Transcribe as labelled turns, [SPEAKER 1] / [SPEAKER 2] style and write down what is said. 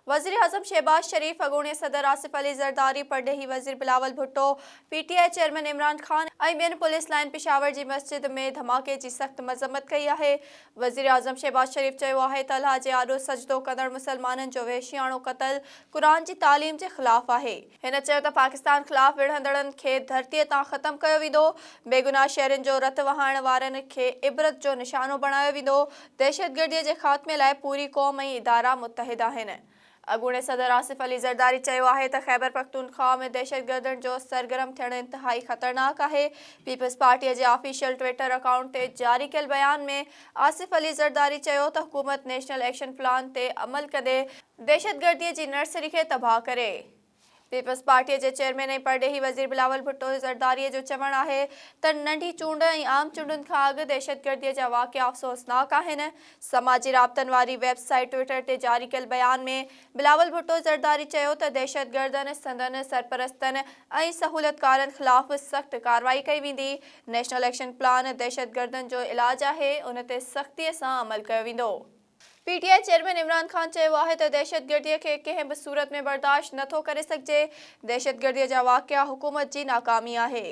[SPEAKER 1] وزيراعظم شهباز شريف، اڳوڻي صدر آصف علي زرداري، پرڏيهي وزير Bilawal Bhutto, P T I chairman Imran Khan ۽ ٻين پوليس لائين پشاور جي مسجد ۾ ڌماڪي جي سخت مذمت ڪئي آهي. وزيراعظم شهباز شريف چيو آهي ته الله جي آڏو سجدو ڪندڙ مسلمانن جو وحشياڻو قتل قرآن جي تعليم جي خلاف آهي. هن چيو ته پاڪستان خلاف وڙهندڙن کي ڌرتيء تان ختم ڪيو ويندو، بيگناهه شهرين جو رت وهائڻ وارن کي عبرت جو نشانو بڻايو ويندو، دهشتگردي جي خاتمي لاء پوري قوم ۽ ادارا متحد آهن. اڳوڻي صدر آصف علي زرداري چيو آهي ته خيبرپختونخواهه ۾ دهشتگردن جو سرگرم ٿيڻ انتهائي خطرناڪ آهي. پيپلز پارٽي جي آفيشل ٽوئيٽر اڪائونٽ تي جاري ڪيل بيان ۾ آصف علي زرداري چيو ته حڪومت نيشنل ايڪشن پلان تي عمل ڪندي دهشتگردي جي نرسري کي تباهه ڪري. پيپلز پارٽي جي چيئرمين ۽ پرڏيهي وزير بلاول ڀٽو زرداري جو چوڻ آهي ته ننڍي چونڊ ۽ عام چونڊن کان اڳ دهشتگردي جا واقعا افسوسناڪ آهن. سماجي رابطن واري ويب سائيٽ ٽوئٽر تي جاري ڪيل بيان ۾ بلاول ڀٽو زرداري چيو ته دهشتگردن، سندن سرپرستن ۽ سهولتڪارن خلاف سخت ڪارروائي ڪئي ويندي، نيشنل ايڪشن پلان دهشتگردن جو علاج آهي، ان تي سختي سان عمل ڪيو ويندو. P T I chairman Imran Khan چيو آهي ته دهشتگردي کي ڪنهن به صورت ۾ برداشت نه ٿو ڪري سگهجي، دهشتگردي جا واقعا حڪومت جي ناڪامي آهي.